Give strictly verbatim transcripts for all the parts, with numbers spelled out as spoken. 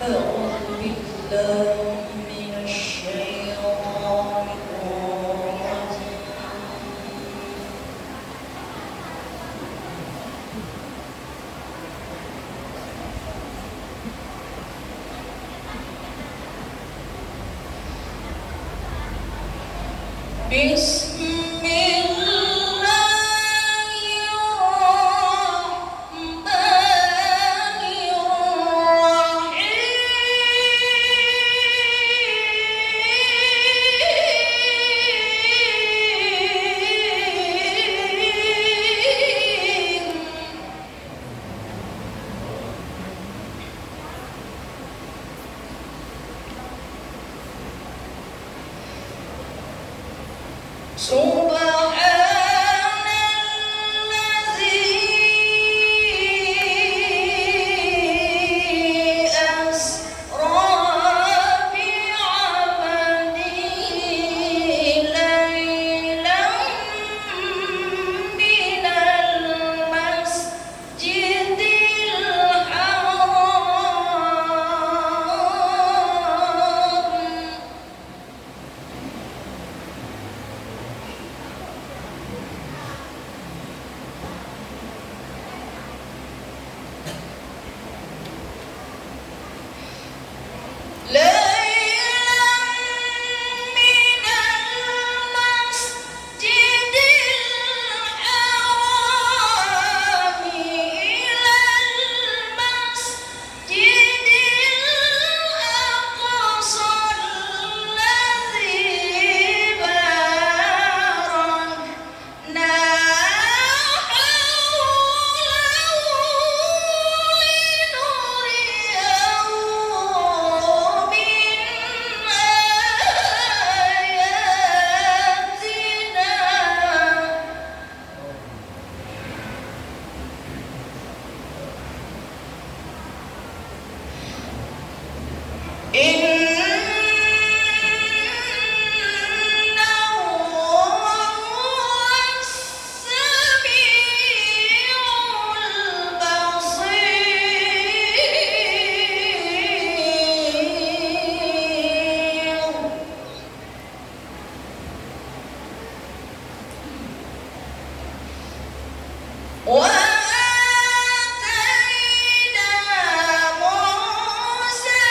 أعوذ بالله من الشيطان الرجيم. بسم الله الرحمن الرحيم. سبحان الذي أسرى بعبده ليلا من المسجد المسجد الحرام. ليلا من المسجد المسجد الحرام إلى المسجد الأقصى الذي باركنا حوله لنريه من آياته. إنه هو السميع البصير. وآتينا موسى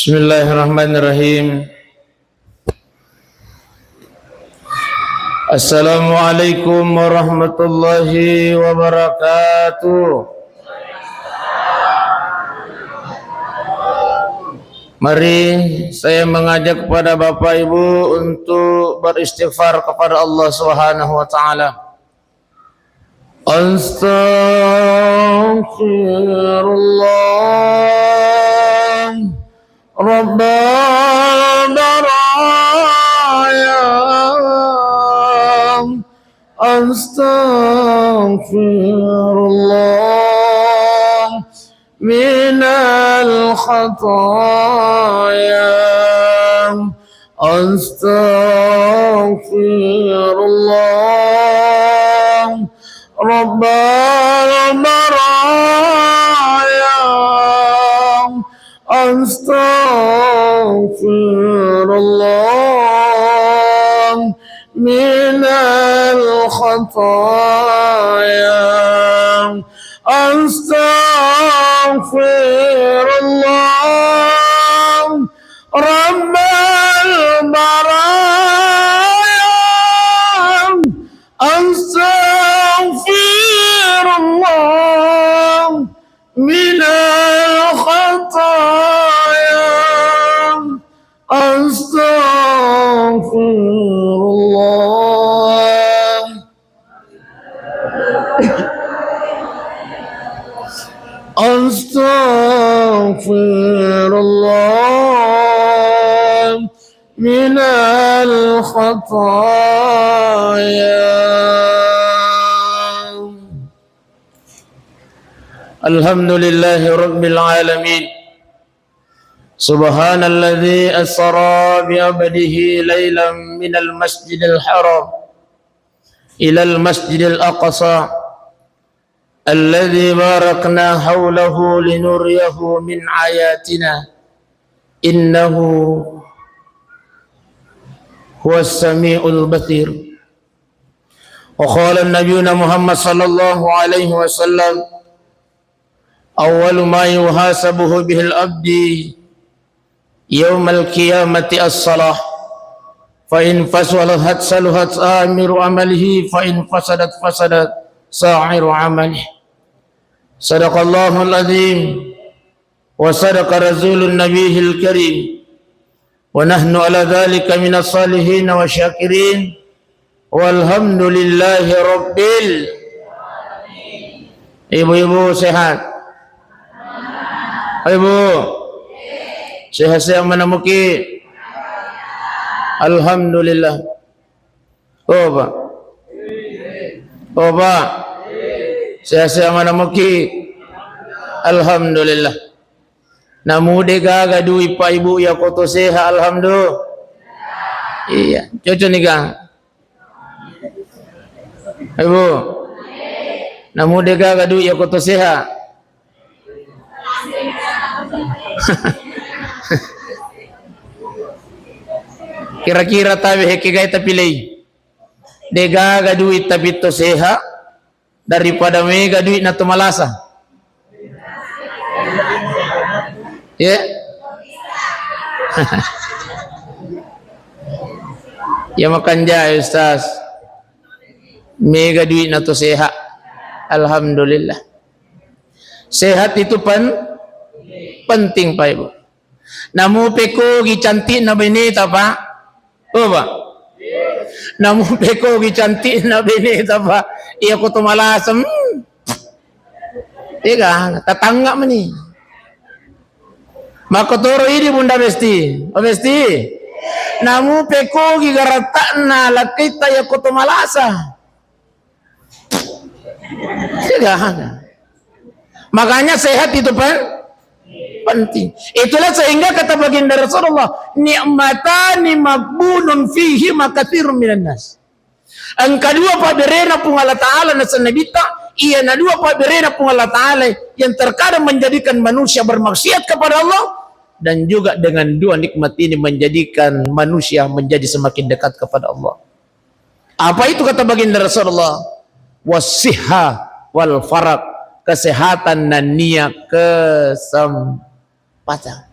Bismillahirrahmanirrahim. Assalamualaikum warahmatullahi wabarakatuh. Mari saya mengajak kepada Bapak Ibu untuk beristighfar kepada Allah Subhanahu wa taala. Astaghfirullah Rabbal baraya. Astaghfirullah minal khataya. Astaghfirullah Rabbal baraya. Astaghfirullah minal khataya. Astaghfirullah Rabbal baraya. Astaghfirullah minal khataya. Astaghfirullah. Astaghfirullah minal khataya. Alhamdulillahi rabbil alamin. Subhanalladzi asra bi abdihi lailan minal masjidil haram ilal masjidil aqsa alladzi barakna haulahu linuriyahu min ayatina innahu huwas samiul basir. Wa qala nabiyuna Muhammad sallallahu alaihi wasallam, awwalu ma yuhasabuhu bihil abdi yaumal qiyamati as-salah. Fa in fasaluhat saluhat sa'iru amalihi, fa in fasadat fasadat sa'iru amalihi. Sadaqallahul azim wa sadaqa rasulun nabiyil karim. Wa nahnu ala dzalika minas shalihin wa syakirin. Walhamdulillahi rabbil. Ibu-ibu sehat? Ibu. Sehat-sehat mana muki? Alhamdulillah. Oh, Pak. Oh, Pak. Sehat-sehat mana muki? Alhamdulillah. Namu de gaga dui pa ibu ya koto sehat, alhamdulillah. Iya, cocok nih, Kang. Ibu. Namu de gaga dui ya koto sehat. Kira-kira tabe hekke gai tapilei. De gaga dui tapi to sehat. Daripada mega duit na to malasa. Ya. Ya makanja, Ustaz. Mega duit na to sehat. Alhamdulillah. Sehat itu pen-, penting, Pak Ibu. Namu pekogi cantikna beneta, Pak. Oh, Pak. Namu pekogi cantikna beneta, Pak. Iya ko to malasa. Hmm. Ega, tatangga meni. Makotoro idi Bunda Besti. Oh, Besti. Namu pekogi garatakna lakita iya ko to malasa. Tidak ada. Makanya sehat itu pen-, penting. Itulah sehingga kata baginda Rasulullah, "Ni'matani maghbunun fihima katsirun minan nas." Engka dua pabberena Puang Allah Ta'ala naseng Nabitta, iya na dua pabberena Puang Allah Ta'ala yang terkadang menjadikan manusia bermaksiat kepada Allah, dan juga dengan dua nikmat ini menjadikan manusia menjadi semakin dekat kepada Allah. Apa itu kata baginda Rasulullah? Wasihha wal farag, kesehatan nennia kesempatan.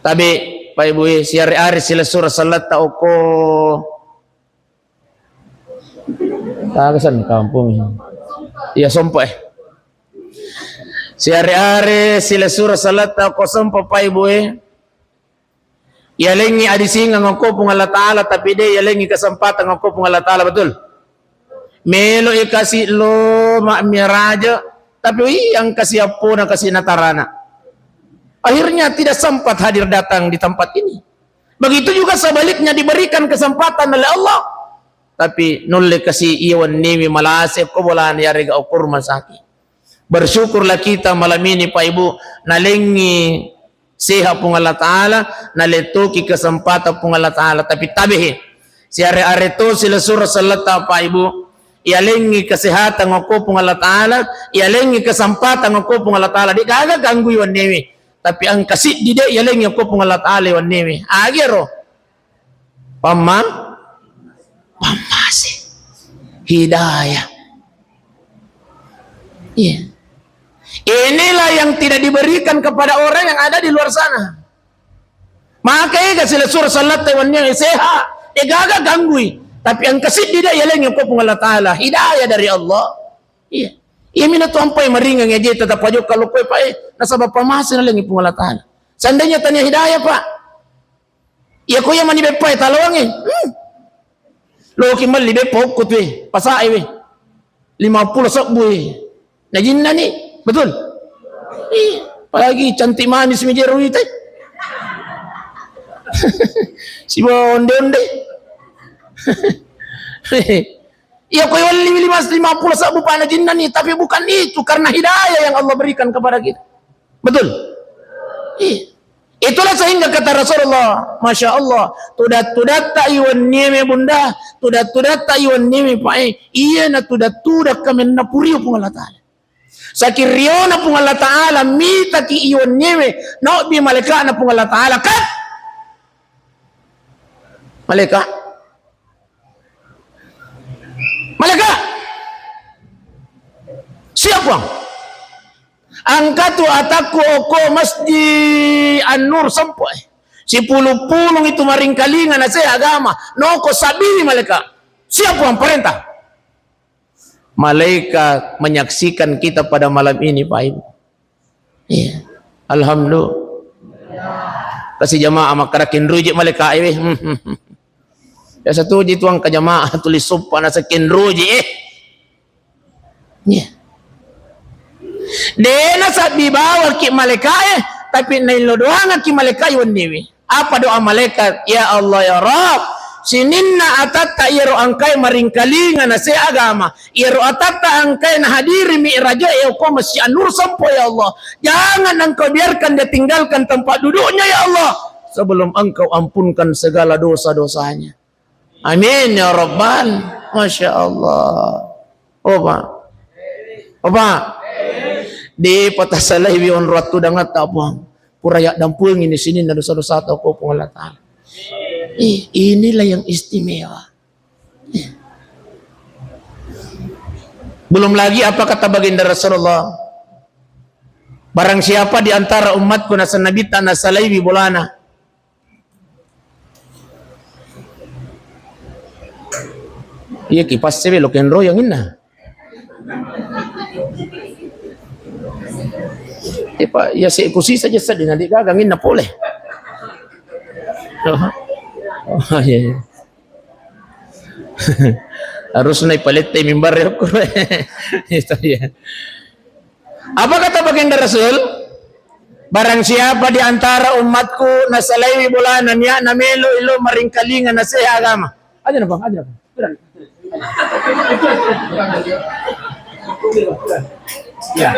Tabe, Pak Ibu, eh, siare-are silessureng sallatta okko. Taga san kampung. Iya, sompa, eh. Siare-are silessureng sallatta okko sompa, Pak Ibu, eh. Yalengngi adisingeng okko Puang Allah Ta'ala, tapi de' yalengngi kesempatan okko Puang Allah Ta'ala, betul? Melo i kasi lo ma'miraja, tapi wi engka si appona, kasi natarana. Akhirnya tidak sempat hadir datang di tempat ini. Begitu juga sebaliknya, diberikan kesempatan oleh Allah, tapi nulle kasi iya wenniwi malase ko bolana yarega okko rumah sakit. Bersyukurlah kita malam ini, Pak Ibu, nalengngi sehat Puang Allah Ta'ala, nalettoki kesempatan Puang Allah Ta'ala. Tapi tabehe, siare-are to silessureng sallatta, Pak Ibu, yalengngi kesehatan okko Puang Allah Ta'ala, yalengngi kesempatan okko Puang Allah Ta'ala, de' gaga ganggui wenniwi. Tapi engka siddi de' yalengngi okko Puang Allah Ta'ala wenniwi. Agi ero? Pamma-, pammase. Hidayah. Iya. Inilah yang tidak diberikan kepada orang yang ada di luar sana. Maka ega silessureng sallatta wenniwi sehat, de' gaga ganggui. Tapi engka siddi de' yalengngi okko Puang Allah Ta'ala. Hidayah dari Allah. Iya. Iya mina tu ampai maringeng aja tetap aja kalau kue, Pak, eh, nasaba pammase nalengngi Puang Allah Ta'ala. Seandainya tania hidayah, Pak, iya, ko iya mani beppa e talawangnge. Hmm. Loki melli beppa okko tu e, pasae we. Lima puluh sebbu e. Najinnani, betul? Ih, apalagi cantik manis mi jero ita. Sibawa onde-onde. Iya, ko iya welli lima, lima puluh sebbu pa najinnani, tapi bukan itu karena hidayah yang Allah berikan kepada kita. Betul? Iya. Itulah sehingga kata Rasulullah, Masya Allah, tudat-tudatta iwennie me bunda, tudat-tudatta iwennie me pae, iya na tudat-tudak kamenna purio Puang Allah Ta'ala. Saking riona Puang Allah Ta'ala, mitaki iwennie me, naobbi malaikatna Puang Allah Ta'ala, kat! Malaikat. Malaikat. Siap, Puang. Engka tu atakku okko Masjid An-Nur sempoe. Sipulung-pulung itu maringkalinga nasea agama. Noko sabini malaikat. Siap, Puang, perintah. Malaikat menyaksikan kita pada malam ini, Pak Ibu. Iya. Alhamdulillah. Kasi jamaah makkada kenroji malaikat, eh. Biasa tu ji tuang ka jamaah tulis soppa nasa kenroji, eh. Iya. De nasabbi bawaki malaikae, tapi naillo doangaki malaikai wenniwi. Apa doa malaikat? Ya Allah, ya Rabb, sininna atatta iyaro engkae maringkalinga nase agama, iyaro atatta engkae nahadiri mi'rajae okko Masjid An-Nur sempo, ya Allah. Jangan Engkau biarkan dia tinggalkan tempat duduknya, ya Allah, sebelum Engkau ampunkan segala dosa-dosanya. Amin ya rabbal. Masya Allah. Oh, Pak. Oh, Pak. De patasalaiwi onro attudangatta, Puang. Pura yaddampengi ni sininna dosa-dosata ko Puang Allah Ta'ala. Ih, inilah yang istimewa. Belum lagi apa kata baginda Rasulullah? Barang siapa di antara umatku, naseng Nabitta, nasalaiwi bolana, iya ki passe welo kenro yang inna. Iya, Pak, iya, se kusi saja sedih, nanti gagang inna pole. Oh, iya, iya. Harus naik palette mimbar ya, Pak. Itu ya. Apa kata baginda Rasul? Barang siapa di antara umatku nasalaiwi bolana, niatna melo ilo maringkalinga naseha agama. Aja na, Bang, aja na, Bang. Turun. Ya.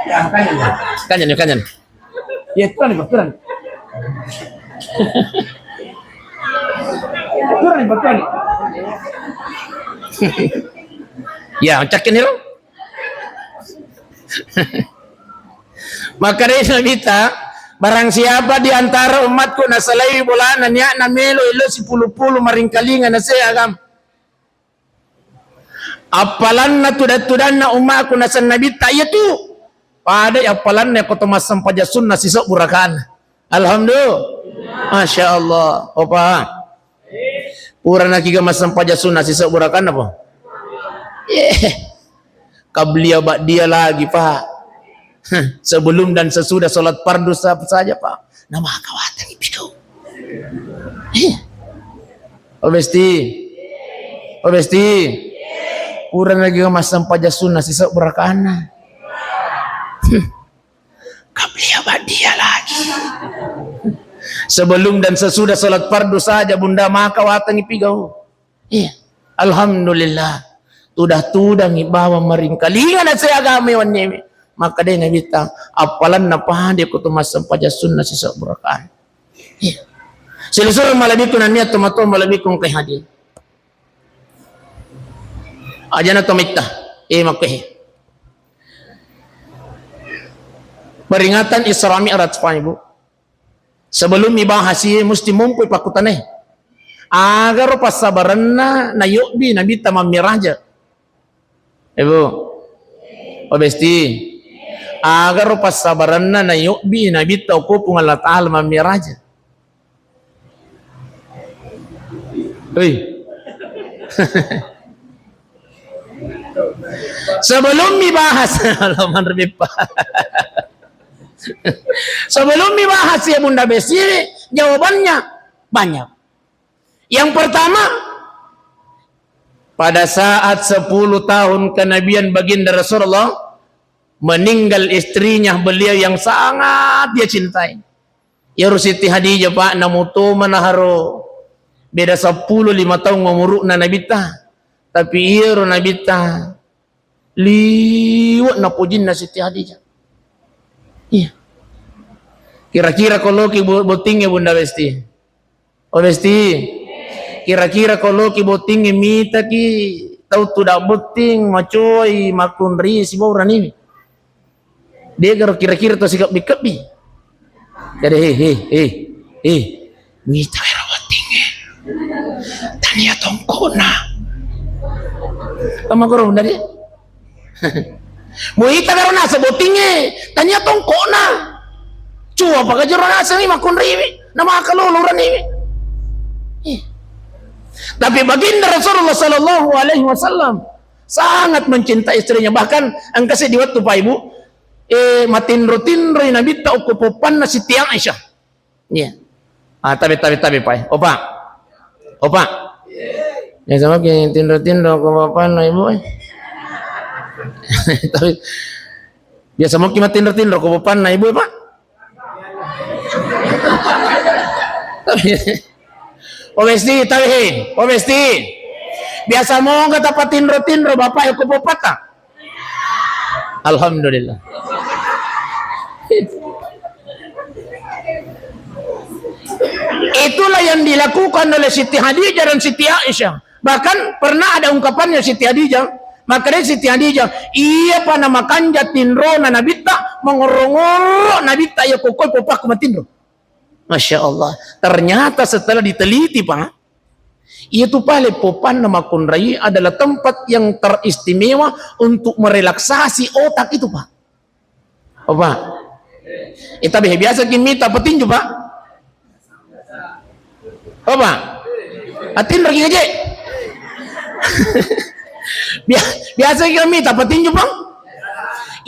Ya, makanya, Bang. Makanya nih, makanya nih. Ya, turun, Bang, turun. Turun, Bang, turun. Ya, cakin nih, Bang. Maka dari Nabitta, barang siapa di antara umatku nasalaiwi bolana, niatna melo ilo sipulu-pulu maringkalinga naseha agama. Appalanna tuda-tudanna umatku, naseng Nabitta, iya tu. Padai appalanna ko to massempajang sunna sisebbu rakaanna. Alhamdulillah. Masya Allah. Opa. Pura nakiga massempajang sunnah sisebbu rakaat apa? Ye. Qabliyah ba'diyah lagi, Pak. Sebelum dan sesudah sholat fardu sa-, saja, Pak. Nama kawatangi pikau. Iya. Oh, Besti. Oh, Besti. Pura nakiga massempajang sunnah sisebbu rakaat. Qabliyah ba'diyah lagi. Sebelum dan sesudah sholat fardu saja, Bunda, maka watangi pigau. Iya. Alhamdulillah. Tudah-tudangi bawang maringkalinga nasai agama wanneme. Maka dé Nabitta, appalanna pade ko to massempajang sunnah sisebbu rakaat. Iya. Silisur malebbiku nania tomatoa malebbiku engkai hadir. Ajana tomitta, eh, makkehe. Peringatan Isra Mi'raj, Pak Ibu. Sebelum mibahas iye, musti mumpui pakkutanai. Agaro passabarenna nayobbi Nabitta mammiraja. Ibu, oh, Besti. Agaro passabarenna nayobbi Nabitta okko Puang Allah Ta'ala mammiraja. Hei. Sebelum dibahas, Allah manribippa. Sebelum dibahas ya Bunda Besi, jawabannya banyak. Yang pertama, pada saat sepuluh tahun kenabian Baginda Rasulullah, meninggal istrinya beliau yang sangat dia cintai. Iyaro Siti Hadijah, Pak, namuto manaharo beda seppulo lima taung umuru'na Nabitta. Tapi iyaro Nabitta liwe' napojinna Siti Hadijah. Iya. Kira-kira ko loki bo-, bottingnge, Bunda Besti? Oh, Besti. Kira-kira ko loki bottingnge mitaki tau tudang botting, macoi, makkunrai sibawa uraniwi. Degaro kira-kira to sikebbi-kebbi. Jadi, he, he, he, he. Mita wero bottingnge. Tania tongkona. Tama guru, Bunda, di? Muita karo naseng bottingnge, tania tongkona. Cua paka jero nasengngi makkunraiwi, namaka lolo uraniwi. Eh. Tapi Baginda Rasulullah sallallahu alaihi wasallam sangat mencintai istrinya. Bahkan engkasi di waktu Pak Ibu, eh, matinro-tinroi Nabitta okko poppanna Siti Aisyah. Iya. Ah, tabe, tabe, tabe, Pak. Opa. Opa. Biasa maki tinro-tinro ko bapanna ibu, eh. Tapi biasa maki matinro-tinro ko bapanna ibu, eh, Pak. Tapi, oh, Besti, tabe, he. Oh, Besti. Biasa moga tapatinro-tinro bapak ko popata. Alhamdulillah. Itulah yang dilakukan oleh Siti Hadijah dan Siti Aisyah. Bahkan pernah ada ungkapannya Siti Hadijah, makkedai Siti Hadijah, iya pa namakanja tinrona Nabitta, mangorro-ngorro Nabitta iya kokoi popakku matinro. Masya Allah. Ternyata setelah diteliti, Pak, itu pale poppanna makkunrai adalah tempat yang teristimewa untuk merelaksasi otak itu, Pak. Apa? Ita biasa kimita petinju, Pak. Apa? Atinro ki aja. Bia-, biasa ki mita petinju, Pak.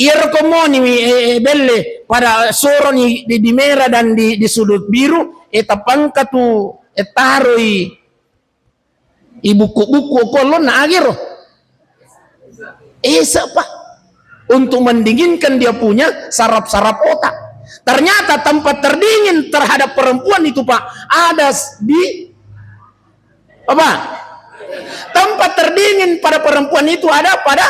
Iyaro komoni, eh, eh, belle pada soroni di, di Mera dan di, di Sudut Biru, eh, tapangka tu, eh, taroi i buku-buku ko lonna agero. Esa, Pak. Untuk mendinginkan dia punya saraf-saraf otak. Ternyata tempat terdingin terhadap perempuan itu, Pak, ada s-, di apa? Tempat terdingin pada perempuan itu ada pada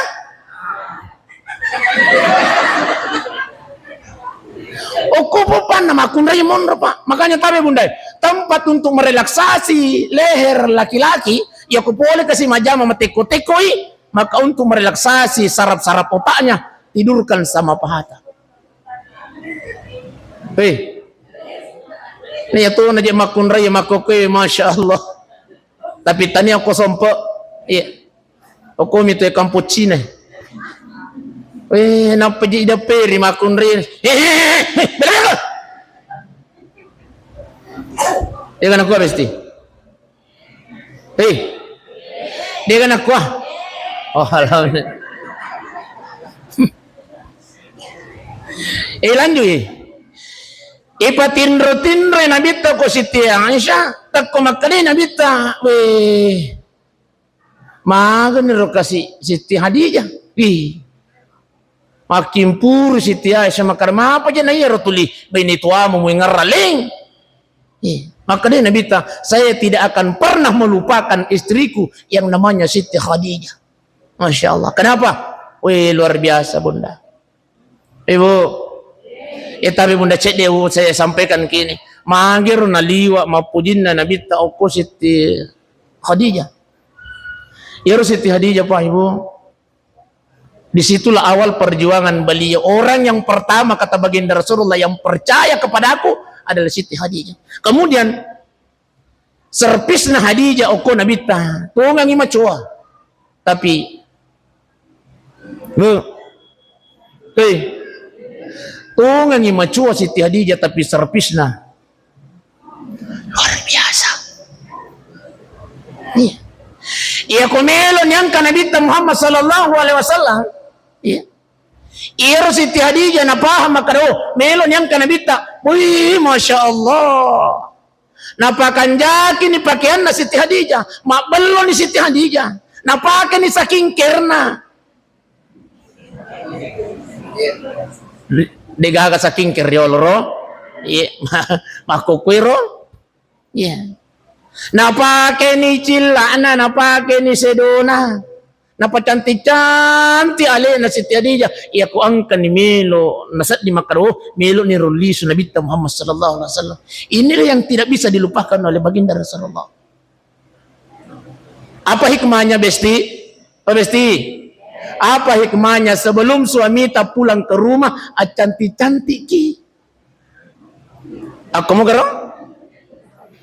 Okko poppanna makkunrai monro, Pak. Makanya tabe, Bunda, tempat untuk merelaksasi leher laki-laki, ya ko pole kasi majama matekko-tekkoi, maka untuk merelaksasi saraf-saraf otaknya, tidurkan sama pahata. Hei. Ini ya tuh, naje makkunrai, makkokkoe, Masya Allah. Tapi tania ko sompe. Iya. Okko mi tu e kampung Cina. Eh, nappa ji dapperi makkunrai. Eh, eh, eh, eh, bela, bela. Dega nakua, Besti? Hei. Dega nakua? Oh, alhamdulillah. Eh, lanjut, eh. Ipatinro-tinroi Nabitta ko Siti Aisyah, takko makkedai Nabitta, weh, magani ro kasi Siti Hadijah. Wih. Makkimpuru Siti Aisyah, makkeda, mapa ja na iyaro tuli baine tuamu muingerra leng? Eh, makkedai Nabitta, saya tidak akan pernah melupakan istriku yang namanya Siti Khadijah. Masya Allah. Kenapa? Weh, luar biasa, Bunda. Ibu, ya, tapi Bunda, cedde, Bu, saya sampaikan kini. Magero naliwa mappujinna Nabitta okko Siti Khadijah. Iyaro Siti Khadijah, Pak, Ibu, disitulah awal perjuangan beliau. Orang yang pertama, kata Baginda Rasulullah, yang percaya kepadaku adalah Siti Khadijah. Kemudian, servisna Hadijah okko Nabitta, tongangi macoa. Tapi, Bu, hei, tongangi macoa Siti Hadijah, tapi servisna luar biasa. Iya. Iya, ko melo niangka Nabitta Muhammad sallallahu alaihi wasallam. Iya. Iyaro Siti Hadijah napaham makkeda, oh, melo niangka Nabitta. Wih, Masya Allah. Napakanjakini pakeanna Siti Hadijah, mabbelloni Siti Hadijah, napakeni saking kerna. Degaga saking ker riolo ro? Iya, makkukkuiro? Iya. Napakeni cilla'na, napakeni sedona. Napacantik-cantik alena Siti Hadijah. Iya, ko engkani melo nasedding makkeda, oh, meloni ro lisu Nabitta Muhammad sallallahu alaihi wasallam. Inilah yang tidak bisa dilupakan oleh Baginda Rasulullah. Apa hikmahnya, Besti? Pak Besti, apa hikmahnya sebelum suamita pulang ke rumah, acantik-cantikki? Akko mogaro?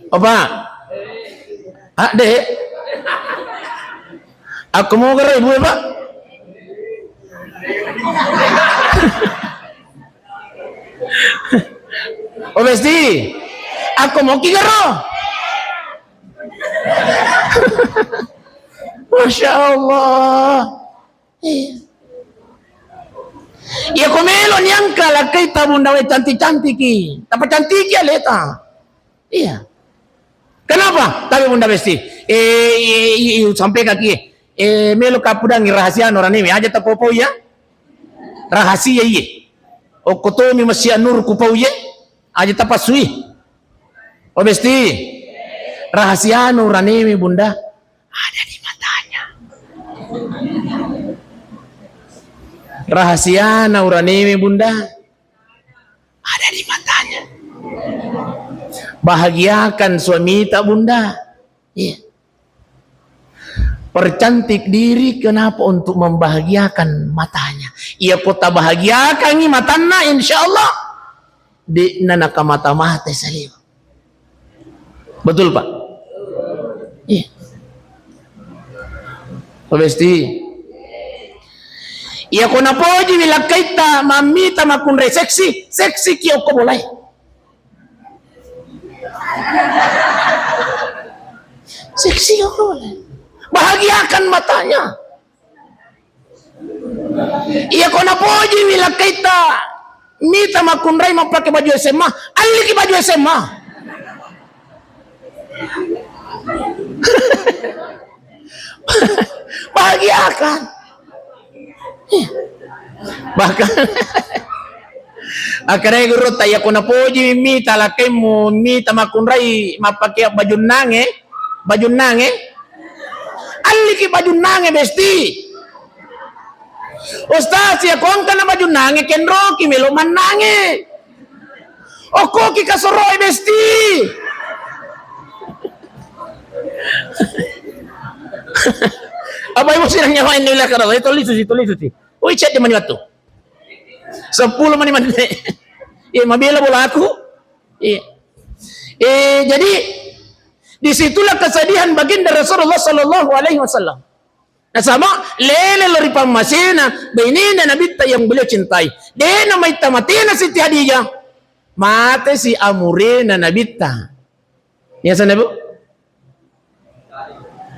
Apa? Ah, deh. Akko mogaro, Ibu, Pak? Oh, Besti. Akko moki garo? Masya Allah. Iya. Iya, ko melo niangka lakkaita, Bunda, we, cantik-cantiki. Tapacantiki aleta. Iya. Kenapa? Tapi, Bunda Besti, eh, iya, iya, iya, sampai kaki, eh, melo kapudangi rahasiana uranewe, aja tapopau, iya. Rahasia, iya. Okko tomi masih nur kupau, iya. Aja tapasui. Oh, Besti. Rahasiana uranewe, Bunda. Ada di matanya. Rahasiana uranewe, Bunda, ada di matanya. Bahagiakan suamita, Bunda. Iya. Percantik diri kenapa? Untuk membahagiakan matanya. Iya, ko tabahagiakangi matanna, insya Allah de'na nakamata-mata saliwa. Betul, Pak? Iya. Pak Besti. Iya, ko napojiwi lakkaitta mammita makkunrai seksi, seksi ki okko bolae. Seksi okko bolae. Bahagiakan matanya. Iya, ko napojiwi lakkaitta mita makkunrai mappake baju S M A, alliki baju S M A. Bahagiakan. Iya. Bahkan akkarai gurutta, iya ko napojiwi mita lakkaimmu mita makkunrai mappake bajunnange, bajunnange. Alliki bajunnange, Besti. Ustaz, iya ko engkana bajunnange kenroki melo mannange. Okkoki kasoroe, Besti. Apa ibu sidang nyawa ini lah, kalau itu lisu situ, lisu si. Ui, cedde mani wettu. Seppulo mani mani. Iya, mabela bolaku. Iya. Eh, jadi disitulah kesedihan Baginda Rasulullah sallallahu alaihi wasallam. Nasaba lele lo ri pammasena bainena Nabitta yang beliau cintai. Dena maitta matena Siti Hadijah. Mate si amurena Nabitta. Niga asenna, Bu?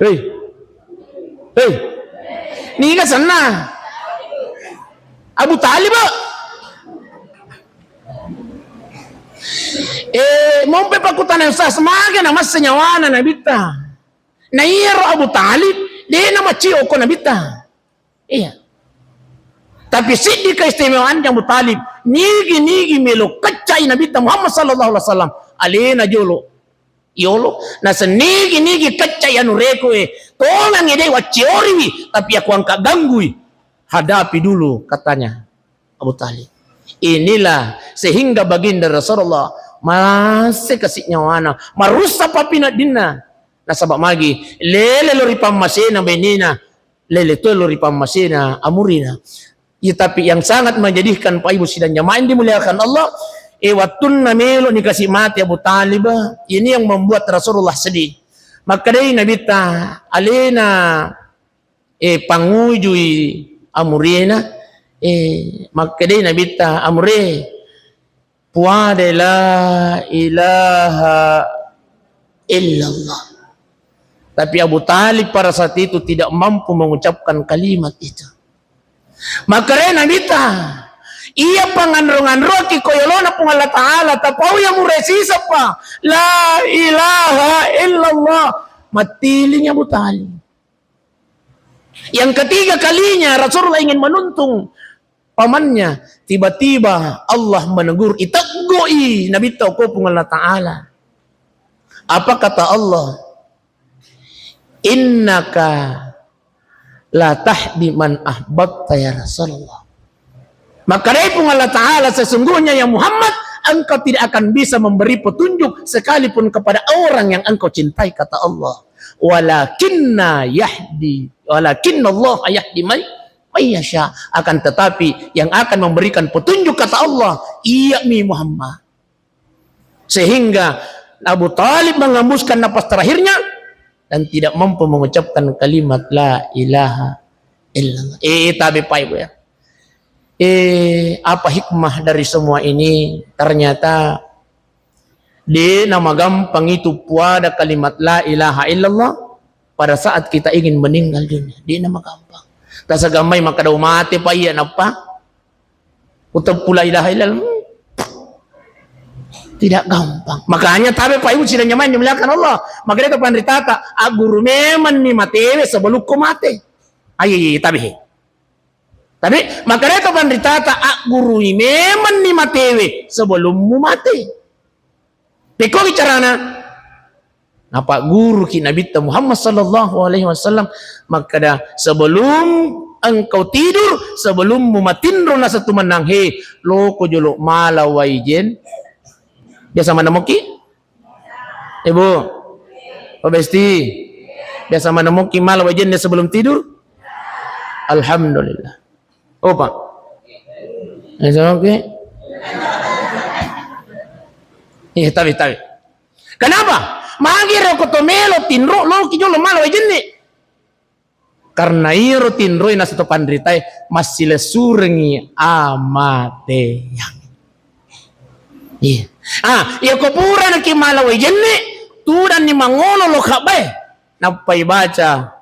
Hei. Hei. Niga asenna? Abu Talib. Eh, mompe pakkutana, Ustaz, magi namasse nyawana Nabitta? Na iyaro Abu Talib, de' namacio ko Nabitta. Iya. Tapi siddi keistimewaan Abu Talib, nigi-nigi melo keccai Nabitta Muhammad sallallahu alaihi wasallam, alena jolo. Yolo, naseng nigi-nigi keccai anu rekoe, tongangngi de' waccioriwi, tapi aku angka ganggui. Hadapi dulu, katanya Abu Talib. Inilah sehingga baginda Rasulullah masse kasi nyawana, marussa papina dinna. Nasaba magi, lele lo ri pammasena benina, lele to lo ri pammasena amurina. Ya, tapi yang sangat menyedihkan, Pak Ibu sidang jamaah yang dimuliakan Allah, eh, wattunna melo ni kasi mate Abu Talib, ini yang membuat Rasulullah sedih. Makkedai Nabitta, alena, eh, pangujui amurena, eh, makkedai Nabitta, amure, puade la ilaha illallah. Tapi Abu Talib pada saat itu tidak mampu mengucapkan kalimat itu. Makkedai Nabitta, iya panganro-nganroki ko yolona Puang Allah Ta'ala, tapau ya mure siseppa, la ilaha illallah. Mattiling Abu Talib. Yang ketiga kalinya Rasulullah ingin menuntung pamannya, tiba-tiba Allah menegur, iteggoi Nabitta ko Puang Allah Ta'ala. Apa kata Allah? Innaka la tahdi man ahbabta ya Rasulullah. Makkedai Puang Allah Ta'ala, sesungguhnya ya Muhammad, engkau tidak akan bisa memberi petunjuk sekalipun kepada orang yang engkau cintai, kata Allah. Walakinna yahdi, walakinna Allah yahdi man, man yasha. Akan tetapi yang akan memberikan petunjuk, kata Allah, iya mi Muhammad. Sehingga Abu Talib menghembuskan napas terakhirnya dan tidak mampu mengucapkan kalimat la ilaha illallah. Eh, tabe Pak Ibu ya. Eh, apa hikmah dari semua ini? Ternyata de' namagampang itu puada kalimat la ilaha illallah pada saat kita ingin meninggal dunia. De' namagampang. Tasagamai makkeda mate pa iya nappa uteppu la ilaha illallah. Hmm. Tidak gampang. Makanya tabe Pak Ibu sidang jamaah yang dimuliakan Allah. Makanya itu panritata, agguru memang ni matewe sebelum ko mate. Ayo, iya, iya, tabe he. Tapi makanya itu panritata, aggurui memang ni matewe sebelummu mate. Pekko bicarana. Napagguruki Nabitta Muhammad sallallahu alaihi wasallam makkeda, sebelum engkau tidur, sebelummu matinro naseng tu mennang, he, loko jolo mala wai jen. Biasa maneng moki? Ibu, Pak Besti, biasa maneng moki mala wai jenne sebelum tidur? Alhamdulillah. Oh, Pak. Biasa moki? Iya, tabe, tabe. Kenapa? Magi ro ko to melo tinro, loki jolo mala wai jenne. Karena iyaro tinroi naseng to panritae massilessurengngi amateang. Iya. Ah, iya ko purana ki mala wai jenne, tudanni mangolo lo kabbae. Nappai baca,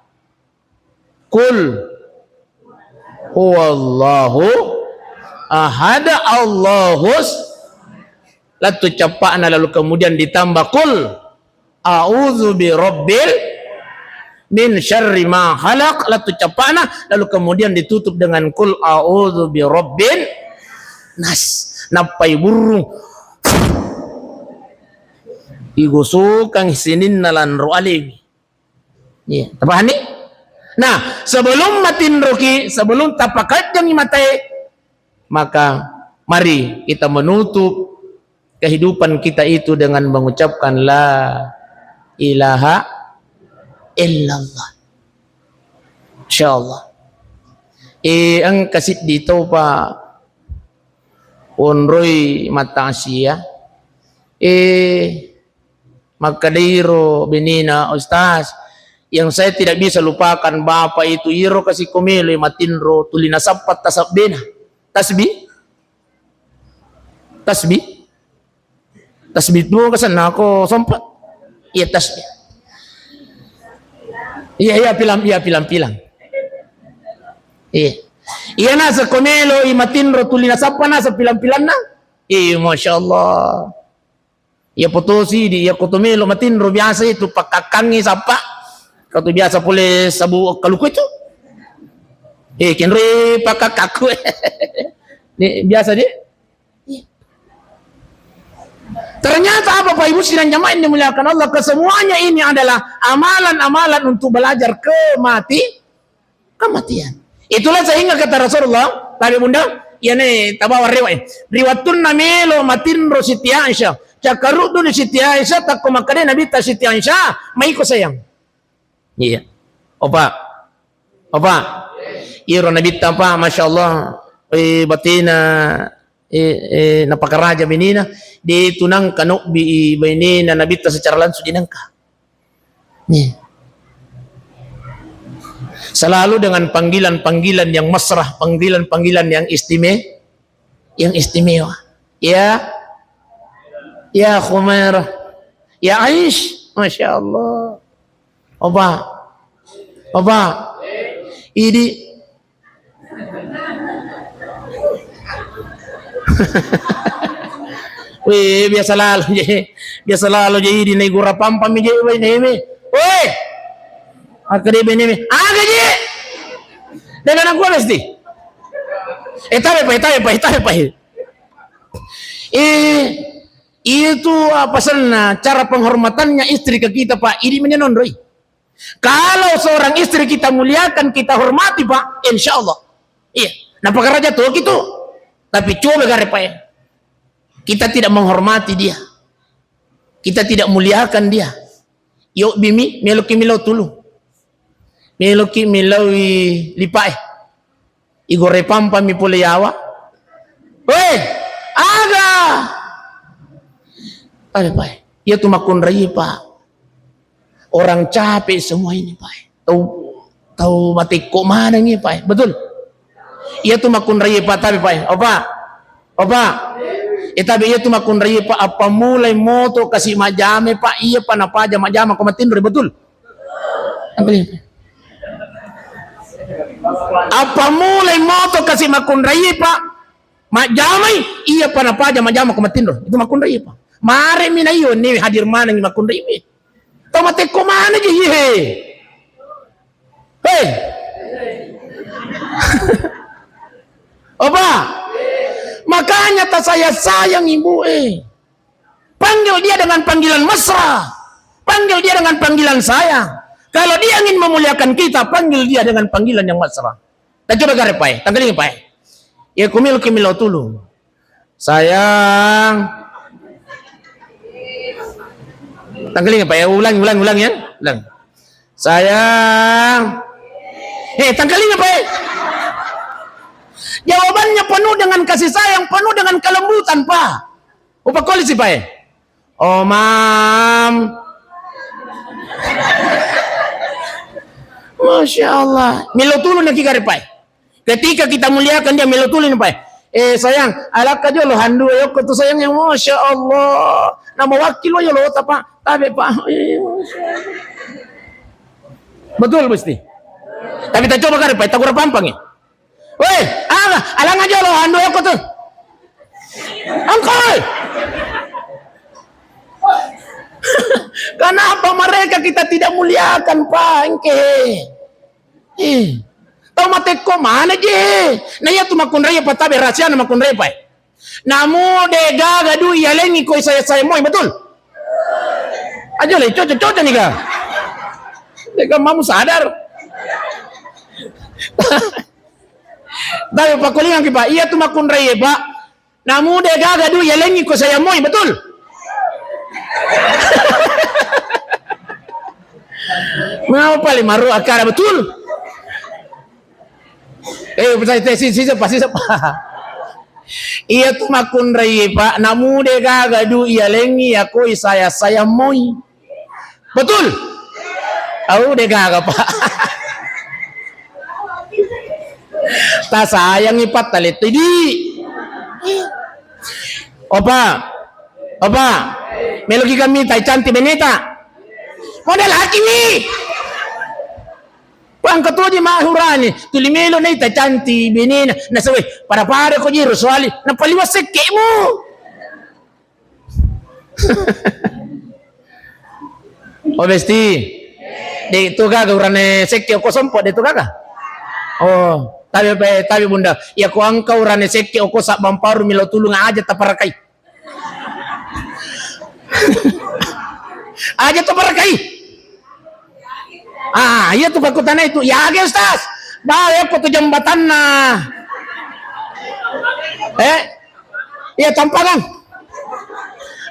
"Qul huwallahu ahad, Allahus." Lettu cappa'na lalu kemudian ditambah, "Qul a'udzu birabbil, min syarri ma khalaq," lettu cappa'na, lalu kemudian ditutup dengan, "Qul a'udzu birabbin nas." Nappai burung. Igosokang sininna lanro alewi. Iya, tapahanni? Nah, sebelum matinroki, sebelum tapakajjangi matae, maka mari kita menutup kehidupan kita itu dengan mengucapkan la ilaha illallah. Insyaallah. Eh, engka siddi topa onroi mattasia. Eh, Makkedairo benena, "Ustaz, yang saya tidak bisa lupakan Bapak itu, iro kasi ko melo matinro, tuli nasappa tasabbena." Tasbih? Tasbih? Tasbih tu kasenna ko sompa. Iya, tasbih. Iya, iya, pilang, iya, pilang-pilang. Iya. Iya, naseng ko melo i matinro tuli nasappa naseng pilang-pilanna. Iya, masya Allah. Iya, potosi di, iya, ko to melo matinro biasa itu pakkakkangi sappa. Katu biasa pole sabu kaluku itu. Eh, kenre pakkakkaku. Ini biasa di. Ternyata apa, Pak Ibu sidang jamaah yang dimuliakan Allah, kesemuanya ini adalah amalan-amalan untuk belajar kemati, kematian. Itulah sehingga kata Rasulullah, tabe Bunda, iyane tabawa riwayat. Riwattunna melo matinro Siti Aisyah, cakkaruddu ni Siti Aisyah, takko makkeda Nabitta Siti Aisyah, maiko sayang. Iya. Opa. Opa. Iyaro Nabitta, Pak, masya Allah, eh, batena, eh, eh, napakaraja benena, de tu nangka nobbi i benena Nabitta secara langsung, de nangka. Nih. Selalu dengan panggilan-panggilan yang mesra, panggilan-panggilan yang istime-, yang istimewa. Ya, ya Khumairah, ya Aish, masya Allah. Opa, opa, idi. Weh, biasa lalo je, biasa lalo je idi, naigura pampang mi je, weh, neme. Weh, akka de neme, aga je. Dengan aku mesti. Eh, tabe pai, tabe pai, tabe pai. Eh, itu apa senna cara penghormatannya istri ke kita, Pak? Idi menyenondoi. Kalau seorang istri kita muliakan, kita hormati, Pak, insya Allah. Iya. Napakaraja tuh gitu. Tapi coba gare, Pak, ya. Kita tidak menghormati dia. Kita tidak muliakan dia. Yo bimi, meloki milau tulu. Meloki milau lipae. Igore pampang mi pole yawa. Weh, aga? Ada, Pak. Iya tu makkunrai, Pak. Orang capek semua ini, Pak. Tau, tau matekko maneng ini, Pak. Betul? Iya tu makkunrai, Pak, tapi, Pak. Opa. Opa. Eh, tapi iya tu makkunrai, Pak. Apa mulai moto kasi majame, Pak. Iya, Pak, napaja majama ko matinro, betul? Apa mulai moto kasi makkunrai, Pak? Majamai, iya, Pak, napaja majama ko matinro. Itu makkunrai, Pak. Mare mi na iyo ni hadir maneng makkunrai mi. Tau matekko mana je, iya, he. Hei. Apa? Makanya tak sayang-sayang ibu, eh. Panggil dia dengan panggilan mesra. Panggil dia dengan panggilan sayang. Kalau dia ingin memuliakan kita, panggil dia dengan panggilan yang mesra. Kita coba gare, Pak. Tanggalingi, Pak. Ya, kumil, kumil, tulu. Sayang. Tanggalingi, Pak, ya. Ulang, ulang, ulang, ya. Ulang. Sayang. Eh, tanggalingi, Pak. Jawabannya penuh dengan kasih sayang, penuh dengan kelembutan, Pak. Upakkolisi, Pak. Oh, Mam. Masya Allah. Melo tulu na ki gare, Pak. Ketika kita muliakan dia, melo tulu ni, Pak. Eh, sayang, alakka jolo handu yokko tu, sayang, ya, Masya Allah. Nama wakil lo yolo ta, Pak. Tabe, Pak. Eh, Masya Allah. Betul, mesti. Tapi kita coba gare, Pak. Tagura pampang, ya. Weh, aga? Alang aja lo, anu aku tuh. Angkol. Kenapa mereka kita tidak muliakan, Pak? Engke. Eh. Tau matekko mana je? Nah, iya tu makkunrai apa tabe rahasia na makkunrai, Pak. Namu de gaga du iyalengi ko saya-saya moi, betul? Aja le, cocok-cocok nih, Kak. Dega mamu sadar. Tapi pakkulingang ki, Pak. Iya tu makkunrai, Pak. Namu de gaga du iyalengi ko saya moi, betul? Mau paling maru akara, betul? Eh, percaya teh, si, si, siapa, si, siapa? Iya tu makkunrai, Pak. Namu de gaga du iyalengi yakoi saya-saya moi. Betul? Au de gaga, Pak. Tasayangi, Pak, taletto idi. Opa. Opa. Meloki kami tai cantik beneta. Pada laki mi. Pangka toji mahurani, tuli melo naita canti benena, nasawe, pada-pada ko jiro soali, napaliwa sekke'mu. Oh, besti. De' tu gaga urane sekke' oko sompo, de' tu gaga. Oh, tapi, tapi Bunda, iya ko engka urane sekke' oko sabbang paru milo tulung aja taparakai. Aja taparakai. Ah, iya tu pakkutana itu. Ya, age, Ustaz. Bawa ko tu jambatanna. Eh? Iya, tampangan.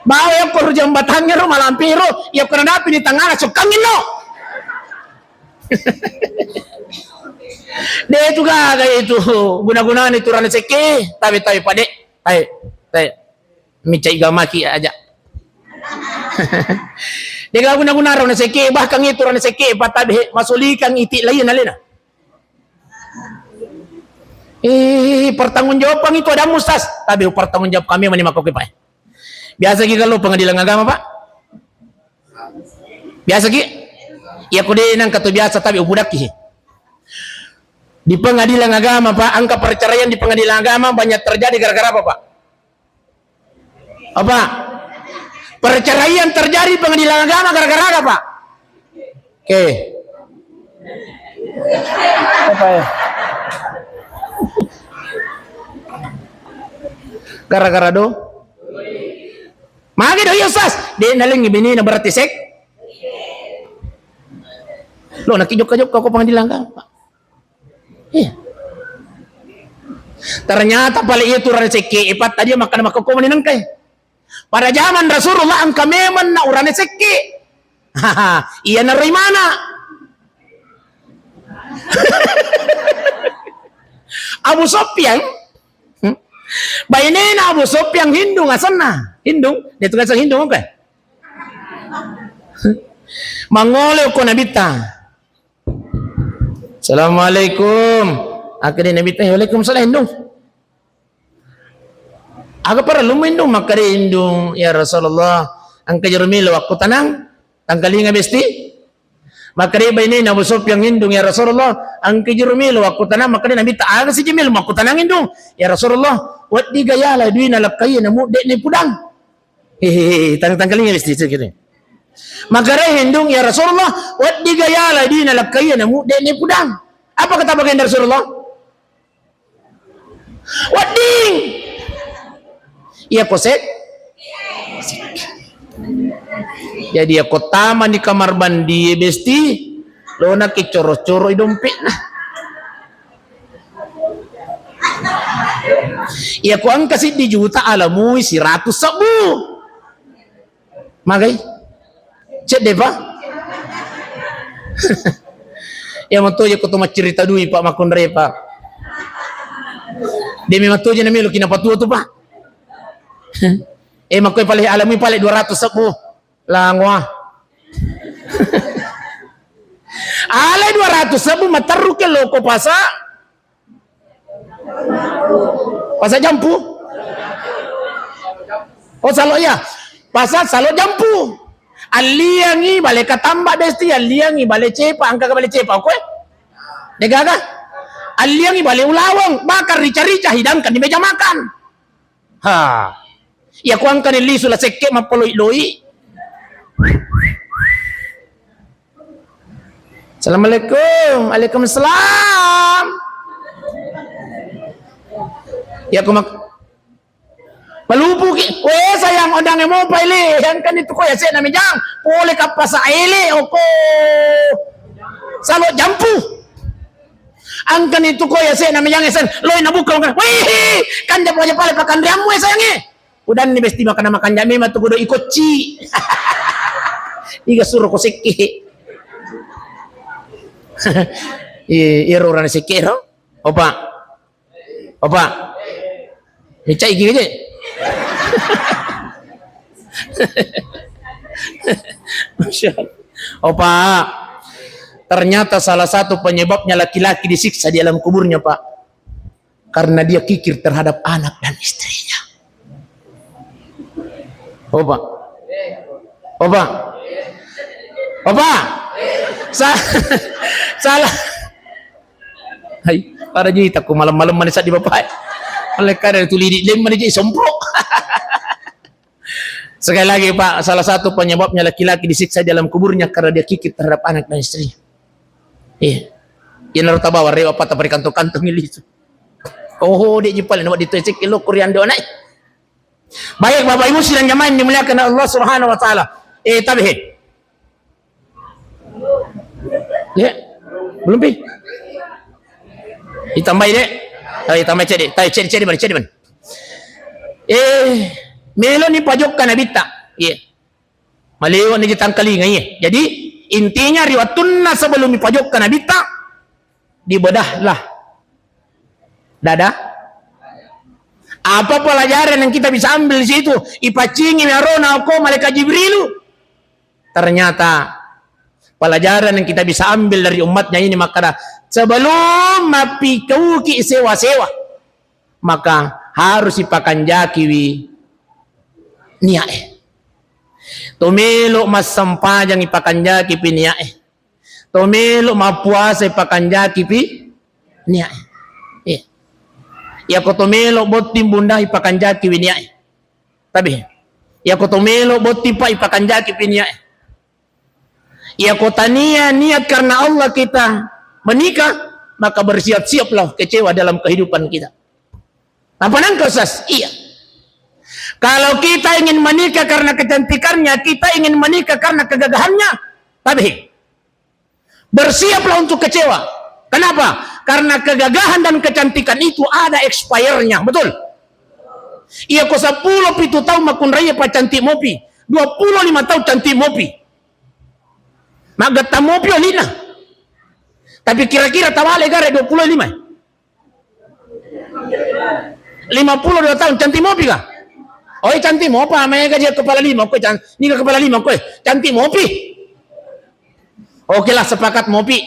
Bawa ko ru jambatanna ro malampi ro. Iya, ko nadapi di tangana sukkangi no. De' tu gaga itu guna-gunana itu urane sekke', tabe-tabe pade. Tabe, tabe. Micai gamaki aja. De' gaga guna-guna urane sekke', bahkan itu urane sekke' patabe masulikang iti lain alena. Eh, pertanggungjawabkan itu ada Ustaz. Tabe pertanggungjawab kami mani makoki, Pak. Biasa ki kalau pengadilan agama, Pak? Biasa ki? Iya, ko de' nengka to biasa, tapi upudakki. Di pengadilan agama, Pak, angka perceraian di pengadilan agama banyak terjadi gara-gara apa, Pak? Apa? Perceraian terjadi di pengadilan agama gara-gara apa? Oke. Apa ya? Gara-gara do? Mage do iya, Ustaz? De' nalengi benena berarti sek. Lo, naki jokka-jokka ko pengadilan agama. Iya. Ternyata pale iya tu urane sekke', epat tadi makkada makkokko mani nengkai. Pada zaman Rasulullah engka memang na urane sekke'. Iya naro imana. Abu Sofyan, hmm? Bainena Abu Sofyan Hindung asenna. Hindung, de' tu ngaseng Hindung, oke? Mangole ko Nabitta. Assalamualaikum. Akkeda Nabitta, "Waalaikumsalam, Indung. Aga parellummu, Indung?" Makkeda Indung, "Ya Rasulullah, engka jero melo wakkutanang." Tangkalinga besti. Makkeda bainena Abu Sufyan, "Indung, ya Rasulullah, engka jero melo wakkutanang." Makkeda Nabitta, "Aga siji melo makkutanang, Indung?" "Ya Rasulullah, weddiga yala duina lakkaiye namu de' naipudang." Hehehe, tang-, tangkalinga besti, cek ini. Makkeda Indung, "Ya Rasulullah, weddiga yala duina lakkaiye namu de' naipudang." Apa kata baginda Rasulullah? Wedding. Iya ko sek. Jadi iya ko tama ni kamar mandi besti, lona ki coro-coro i dompetna. Iya ko engka siddi juta alamui siratus sebbu. Magai? Cedde, Pak? Iya matoje ko to maccerita dui, Pak, makkunrai, Pak. De' memang toje na melo ki napatua tu, Pak. Eh, makkoi pale alamui pale dua ratus sebbu. Langoa. Ale dua ratus sebbu materru ke loko pasa. Pasa jampu? Oh, salo iya. Pasa salo jampu. Alliangi bale katamba besti, alliangi bale cepa, engka ga bale cepa, oke? De' gaga? Alliangi bale ulaweng, bakar rica-rica hidangkan di meja makan. Ha. Iya ko engka ni lisu la sekke' mappaloi-loi. Assalamualaikum. Waalaikumsalam. Iya ko mak-, malupu ki. Weh, sayang, odangnge mopa ile. Engka ni tu ko yase' na mejang. Pole ka pasa ele, oko. Salo jampu. Engka ni tu ko yase' na mejang esen, loi nabuka makan. Wih, kanja pale-pale pakanriammu, eh, sayange. Udanni besti makan makan jame matu godo ikocci. Iga suro ko sekke. Iya, iya, ro urane sekke ro. Opa. Opa. Micai gigi je. Masya Allah. Oh, Pak. Ternyata salah satu penyebabnya laki-laki disiksa di alam kuburnya, Pak. Karena dia kikir terhadap anak dan istrinya. Oh, Pak. Oh, Pak. Bapak, sa-, salah. Hai, pada jadi takku malam-malam mana di Bapak. Oleh karena itu lidik lem mana jadi somprok. Sekali lagi, Pak, salah satu penyebabnya laki-laki disiksa di dalam kuburnya karena dia kikir terhadap anak dan istrinya. Iya. Iya, naruh tabawa rewa apa tapari kantong-kantong ini itu. Oh, dia jipal ini waktu itu cek lo kurian doa naik. Baik, Bapak Ibu sidang jamaah yang dimuliakan Allah Subhanahu wa Ta'ala. Eh, tabe. Ya, belum pi. Ditambahi, Dek. Ayo, tambahi cedde. Tayo cedde, cedde, cedde. Eh, melo ni pajokka nabitta. Iya. Malewa ni tangkalinga, iya. Jadi, intinya ri wattunna sebelum ni pajokka nabitta, dibedahlah dada. Apa pelajaran yang kita bisa ambil di situ? Ipacingi arona ko malaikat Jibrilu. Ternyata pelajaran yang kita bisa ambil dari umatnya ini, maka sebelum mappikauki sewa-sewa, maka harus ipakanjakiwi niae. Tomelo massempajang ipakanjakipi niae. Tomelo mappuasa ipakanjakipi niae. Iya. Iyako tomelo botting bunda ipakanjakiwi niae. Tapi iyako tomelo botting pa ipakanjakipi niae. Iyako tania niat karena Allah kita menikah, maka bersiap-siaplah kecewa dalam kehidupan kita. Apa nangka, Ustaz? Iya. Kalau kita ingin menikah karena kecantikannya, kita ingin menikah karena kegagahannya, tapi bersiaplah untuk kecewa. Kenapa? Karena kegagahan dan kecantikan itu ada expire-nya, betul? Iyako seppulo pitu tahun makunraiya pa cantik mopi, dua puluh lima tahun cantik mopi. Magetta mopi olina. Tapi kira-kira tabale gare dua puluh lima. Lima puluh dua tahun, cantik mopi kah? Oh, iya, cantik mopa, mega dia kepala lima, kue can-, ni kepala lima, kue cantik mopi. Oke lah, sepakat mopi.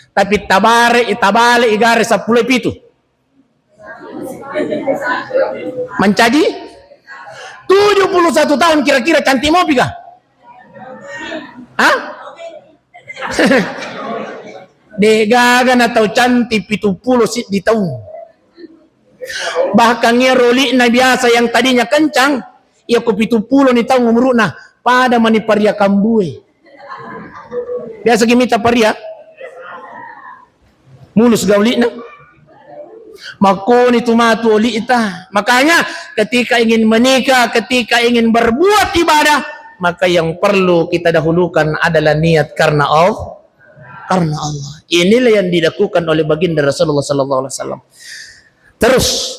Tapi tabare, tabale igare seppulo pitu. Mencaji tujuh puluh satu tahun kira-kira cantik mopi kah? Hah? Degaga na tau cantik pitu puluh siddi taung. Bahkan iya roli'na biasa yang tadinya kencang, iya ko pitu puluh ni taung umuru'na, pada mani paria kambue. Biasa ki mita paria? Mulus gauli'na. Makkoni tu matu oli'ta. Makanya ketika ingin menikah, ketika ingin berbuat ibadah, maka yang perlu kita dahulukan adalah niat karena Allah. Karena Allah. Inilah yang dilakukan oleh baginda Rasulullah sallallahu alaihi wasallam. Terus,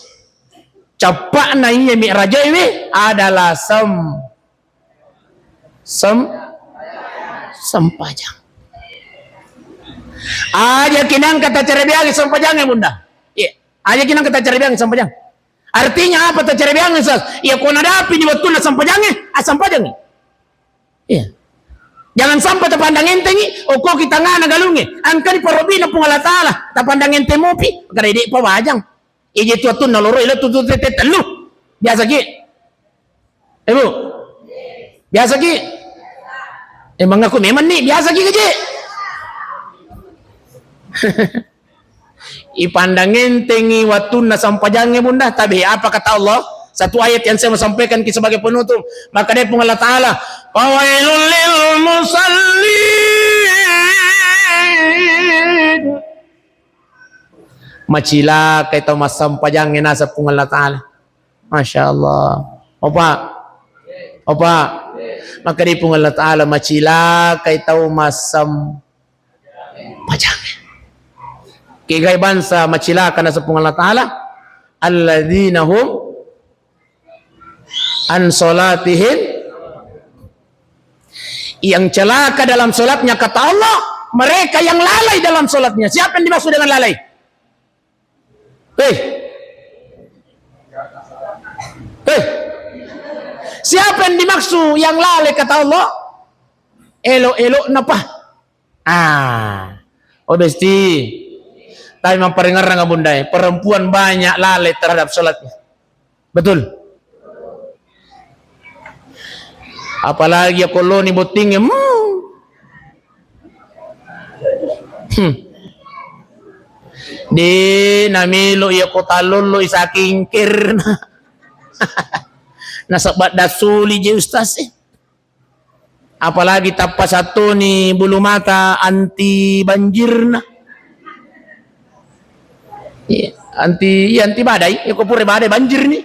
cappa'na iya mi'rajaewe adalah sem-, sem-, sempajang. Aja kinangka tacarebeangi sempajangnge, Bunda. Iya. Aja kinangka tacarebeangi sempajang. Artinya apa tacarebeangi, Ustaz? Iya, ko nadapi di wattunna sempajangnge, assempajangngi. Iya. Jangan sampai tapandang entengi, okko ki tangana galungnge. Engkani parobina Puang Allah Ta'ala, tapandang enteng mopi, kada de' pawajang. Ije tu wattunna loro, ilo tu, tu, te, te, tellu. Biasa ki. Eh, Bu. Biasa ki. Eh, mengaku memang ni, biasa ki, Kak Ji. Ipandang entengi wattunna sempajangnge, Bunda, tapi apa kata Allah? Satu ayat yang saya mau sampaikan ki sebagai penutup. Maka dia Puang Allah Ta'ala, "Fawailul lil musallin." Macilakai tau massempajangnge, naseng Puang Allah Ta'ala. Masya Allah. Opa. Opa. Maka dia Puang Allah Ta'ala, macilakai tau massem- pajangnge. Kegai bangsa macilaka, naseng Puang Allah Ta'ala, "Alladzina hum an salatihim," yang celaka dalam salatnya, kata Allah, mereka yang lalai dalam salatnya. Siapa yang dimaksud dengan lalai? Hei. Hei. Siapa yang dimaksud yang lalai, kata Allah? Elo-elo napa? Ah, oh, besti. Tapi mapparengerang, Bunda, perempuan banyak lalai terhadap sholatnya. Betul? Apalagi ya koloni bottingnya, hmm. Hmm. De' namelo iya ko tallollo i saking kerna. Nasaba' dassuli je ustaz e. Apalagi tappa sattoni bulu mata anti banjirna. Iya, anti, iya, anti badai. Iya ko pura badai banjirni.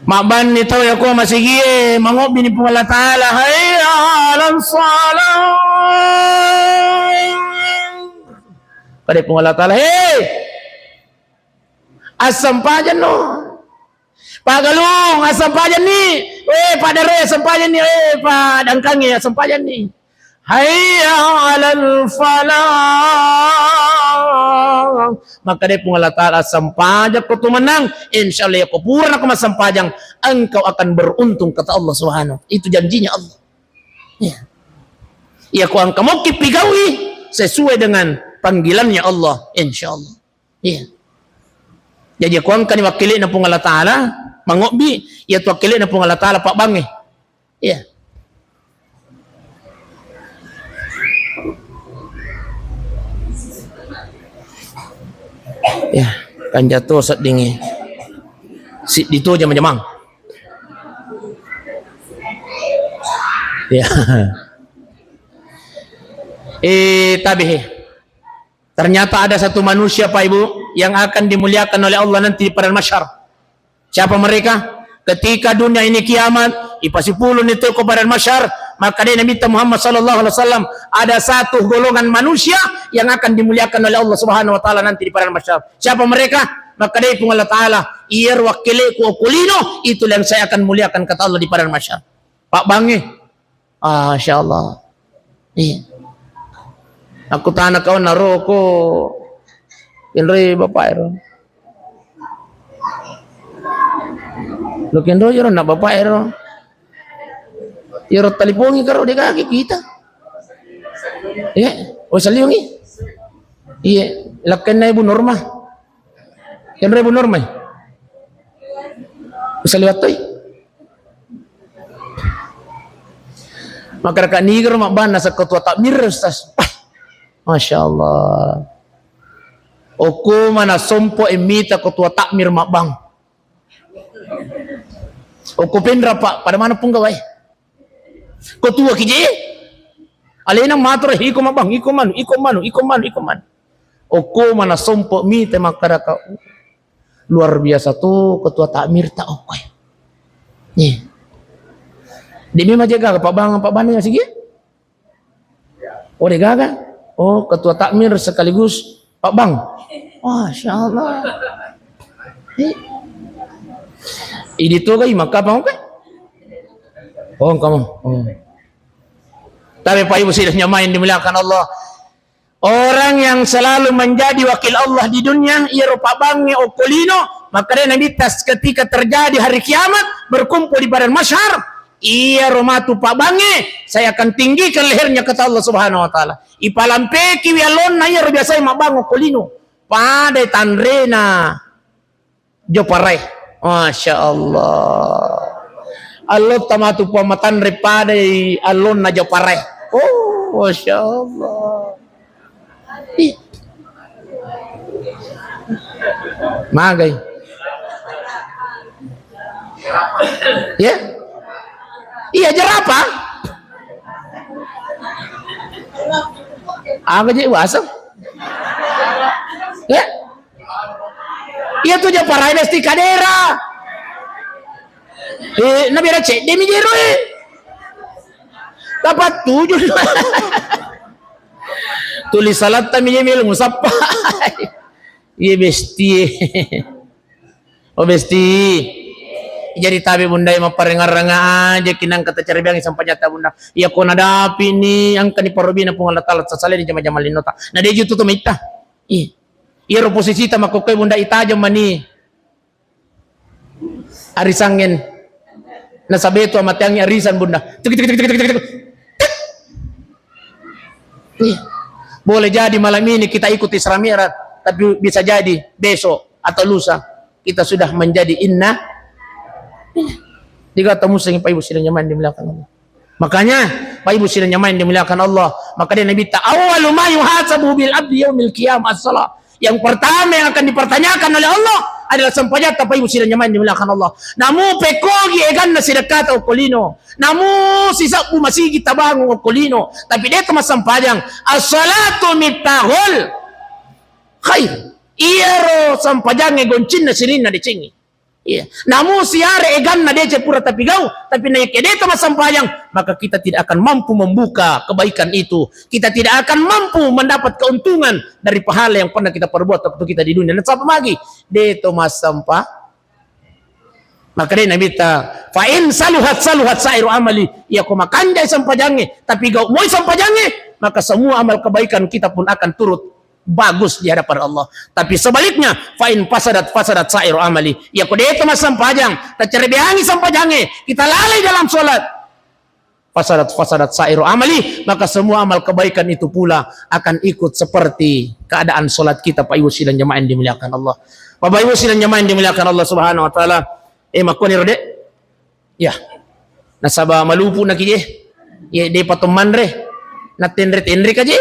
Mabbanni tau yako masigie, mangobbini Puang Allah Ta'ala, "Hayya 'alas shalah." Kada Puang Allah Ta'ala, "Hei, assampajanno. Pak Galung, assampajanni. Weh, Pak Darweh, assampajanni. Weh, Pak Dangkangi, assampajanni. Hayya 'alal falah." Maka dia Puang Allah Ta'ala, "Assampajang ko tu menang. Insya Allah, ya ko pura ko massampajang, engkau akan beruntung," kata Allah Subhanahu. Itu janjinya Allah. Ya. Ya ko engka mokki pigaui sesuai dengan panggilannya Allah, insya Allah. Iya. Jaji ko engkani wakkele'na Puang Allah Ta'ala, mangobbi, iya tu wakkele'na Puang Allah Ta'ala pabbangnge. Iya. Ya, kanja to seddingnge. Siddi to jama-jamang. Ya. Eh, tabe he. Ternyata ada satu manusia, Pak Ibu, yang akan dimuliakan oleh Allah nanti di padang mahsyar. Siapa mereka? Ketika dunia ini kiamat, ipasipuluni tu ko padang mahsyar, maka dia Nabi Muhammad sallallahu alaihi wasallam, ada satu golongan manusia yang akan dimuliakan oleh Allah Subhanahu wa Ta'ala nanti di padang mahsyar. Siapa mereka? Maka dia Puang Allah Ta'ala, "Iyaro wakkele'ku okko lino, itu yang saya akan muliakan," kata Allah di padang mahsyar. Pabbangnge. Ah, Masya Allah. Iya. Aku tana kau naro ko kenroi bapak ero. Lo kenroi ero nak bapak ero. Ero talipongi karo de kaki kita. Iya, oh saliungi. Iya, lakkenna Ibu Norma. Kenroi Bu Nur mai. Bisa liwat toi. Makkadaka nigaro mabbang naseng ketua takmir, Ustaz. Wah, Masya Allah. Okko mana sompo e mita ketua takmir mabbang. Okko penra, Pak, pada mana punggawa e? Ko tua ki je. Alena matur, "Iko mabang, iko manu, iko manu, iko manu, iko manu." Okko mana sompo mita makkadaka, "Luar biasa tu ketua takmir ta okko e." Nih. Demi majaga Pak Bang, Pak Bang yang sigi. Oh, de gaga. Oh, ketua takmir sekaligus Pak Bang. Masya Allah. Ih. Idi tu kai maka apa, oke? Oh, kamu. Oh. Tapi Pak Ibu sidang jamaah yang dimuliakan Allah, orang yang selalu menjadi wakil Allah di dunia, iyaro pabbangnge okko lino, maka dia Nabi tas ketika terjadi hari kiamat, berkumpul di padang mahsyar, iyaro matu pabbangnge, saya akan tinggikan lehernya, kata Allah Subhanahu wa Ta'ala. Ipalampeki wi allonna iyaro biasa mabbang okko lino. Padai tanrena. Joparae. Masya Allah. Allotta matu Puang matanre padai allonna joparae. Oh, Masya Allah. Ih. Magai. Ya? Iya, jerapah. Aga je waseng. Ya? Iya tu ja parai besti kadera. Eh, na beda cedde mi jero e. Dapat tujuh. Tulis salatta mi je melo musappa. Iya besti. Oh besti. Jadi tabe bunda e mapparengaranga aja kinang kata cari biang sampajata bunda. Iya ko nadapi ni angka ni parobina Puang Allah Taala sasale di jama-jama linota. Na deju tu tu mita. Ih. Iyaro posisita makkokkoe bunda itajeng mani. Arisangen. Nasabe tu amateangi arisan bunda. Tuk, tuk, tuk. Ih. Boleh jadi malam ini kita ikut Isra Mi'raj, tapi bisa jadi besok atau lusa kita sudah menjadi inna. Ih. Tiga tamu sing Pak Ibu sidang jamaah di belakang. Makanya, Pak Ibu sidang jamaah yang dimuliakan Allah, maka dia Nabi ta, "Awwalu ma yuhasabu bil abdi yaumil qiyamah as-salah." Yang pertama yang akan dipertanyakan oleh Allah adalah sempajatta, Pak Ibu sidang jamaah yang dimuliakan Allah. Namu pekogi eganna sidekkata okko lino. Namu sisebbu masigi tabangung okko lino. Tapi de to massempajang. As-salatu miftahul khair. Iyaro sempajangnge goncinna sininna decengnge. Iya. Namu siare eganna deceng pura tapigau, tapi naekke de to massempajang, maka kita tidak akan mampu membuka kebaikan itu. Kita tidak akan mampu mendapat keuntungan dari pahala yang pernah kita perbuat waktu kita di dunia. Nasaba magi de to massempa. Maka de Nabi ta, "Fa in saluhat saluhat sairu amali." Iya ko makanjai sempajangnge, tapi gau moi sempajangnge, maka semua amal kebaikan kita pun akan turut bagus di hadapan Allah. Tapi sebaliknya, fa in fasadat fasadat sairu amali. Iya ko de to massempajang, tacerebeangi sempajangnge, kita lalai dalam sholat. Fasadat fasadat sairu amali, maka semua amal kebaikan itu pula akan ikut seperti keadaan sholat kita, Pak Ibu sidang jamaah yang dimuliakan Allah. Bapak Ibu sidang jamaah yang dimuliakan Allah Subhanahu wa taala. Eh, makkoni ro de. Ya. Nasaba malupu na kije. Ya, de pato manre. Na tenre-tenre kaje.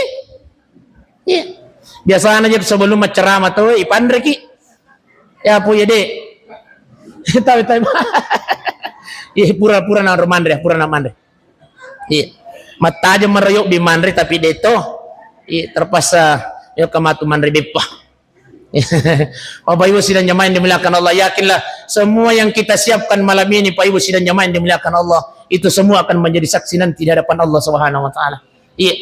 Iya. Biasana je sebelum maccarama to ipanreki. Ya po ya de. Tahu tahu. Iya, pura-pura na manre, pura na manre. Iya. Mattajeng marayo bi manre tapi de to. Iya, terpaksa yo kamatu manre beppa. Bapak Ibu sidang jamaah yang dimuliakan Allah, yakinlah semua yang kita siapkan malam ini, Pak Ibu sidang jamaah yang dimuliakan Allah, itu semua akan menjadi saksi nanti di hadapan Allah Subhanahu wa taala. Iya.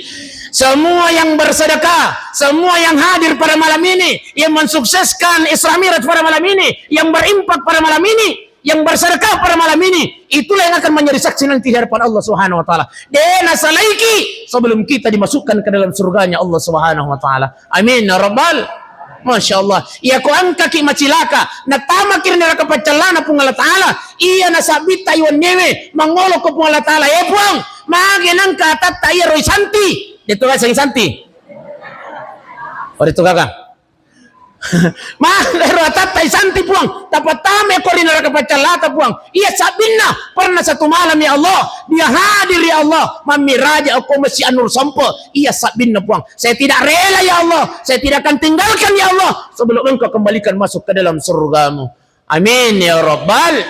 Semua yang bersedekah, semua yang hadir pada malam ini, yang mensukseskan Isra Mi'raj pada malam ini, yang berinfak pada malam ini, yang bersedekah pada malam ini, itulah yang akan menjadi saksi nanti di hadapan Allah Subhanahu wa taala. De nasalaiki sebelum kita dimasukkan ke dalam surganya Allah Subhanahu wa taala. Amin ya rabbal. Masya Allah. Iya ko engkaki macilaka, natamaki ri neraka paccallana Puang Allah Taala, iya nasabbitta iwennewe mangolo ko Puang Allah Taala, "Eh Puang, mage nangka atatta iya roi santi?" De to gasengi santi. Ori to gaga. Male ro atatta isanti Puang, tapattame ko ri neraka paccallata Puang. Iya sabbinna, pernah satu malam ya Allah, dia hadir ya Allah, mammiraja ko Masjid An-Nur Sompo. Iya sabbinna Puang. Saya tidak rela ya Allah, saya tidak akan tinggalkan ya Allah sebelum engkau kembalikan masuk ke dalam surgamu. Amin ya rabbal.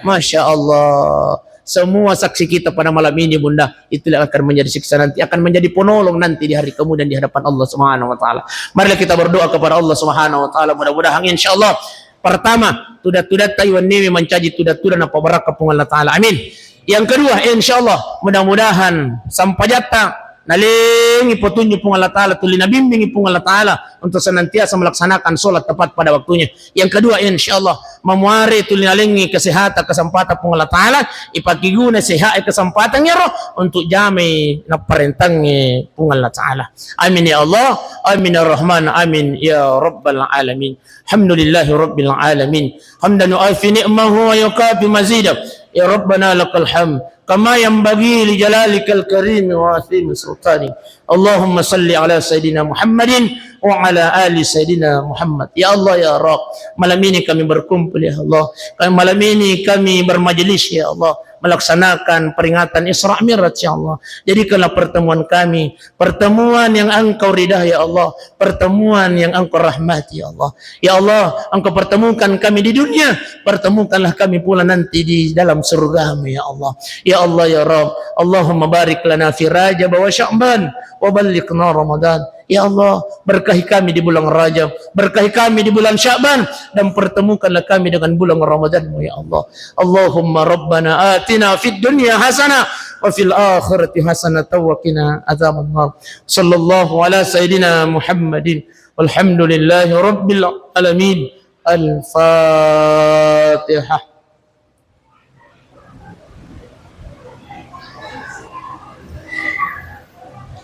Masya Allah. Semua saksi kita pada malam ini, Bunda, itulah akan menjadi siksa nanti, akan menjadi penolong nanti di hari kemudian di hadapan Allah Subhanahu wa taala. Marilah kita berdoa kepada Allah Subhanahu wa taala. Mudah-mudahan, insya Allah, pertama, tuda-tudatta iwennewe mancaji tuda-tuda napabarakka Puang Allah Taala. Amin. Yang kedua, insya Allah, mudah-mudahan sampajatta nalengi petunjuk Puang Allah Taala, tuli nabimbingi Puang Allah Taala untuk senantiasa melaksanakan sholat tepat pada waktunya. Yang kedua, insya Allah, mamuare tuli nalengi kesehatan, kesempatan Puang Allah Taala, ipakiguna sehat kesempatan ero untuk jamai naparentangi Puang Allah Taala. Amin ya Allah, amin ya Rahman, amin ya Rabbal Alamin. Alhamdulillahi Rabbil Alamin. Hamdan yuafi ni'mahu wa yukafi mazidah. Ya Rabbana lakal hamd. Kama yanbaghi li jalalikal karimi wa azimi sultani. Allahumma salli ala Sayyidina Muhammadin wa ala ali Sayyidina Muhammad. Ya Allah, ya Rabb, malam ini kami berkumpul, ya Allah. Kami, malam ini kami bermajelis, ya Allah, melaksanakan peringatan Isra Mi'raj, ya Allah. Jadikanlah pertemuan kami pertemuan yang Engkau ridha, ya Allah, pertemuan yang Engkau rahmati, ya Allah. Ya Allah, Engkau pertemukan kami di dunia, pertemukanlah kami pula nanti di dalam surgamu, ya Allah. Ya Allah, ya Rabb, Allahumma barik lana fi Rajab wa Sya'ban wa ballighna Ramadan. Ya Allah, berkahi kami di bulan Rajab, berkahi kami di bulan Sya'ban, dan pertemukanlah kami dengan bulan Ramadan-Mu, ya Allah. Allahumma rabbana atina fid dunya hasanah wa fil akhirati hasanah wa qina adzabannar. Sallallahu ala sayyidina Muhammadin walhamdulillahi rabbil alamin. Al-Fatihah.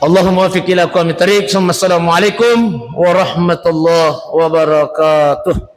Allahumma wafiq ila aqwamit thariq. Summa assalamualaikum warahmatullahi wabarakatuh.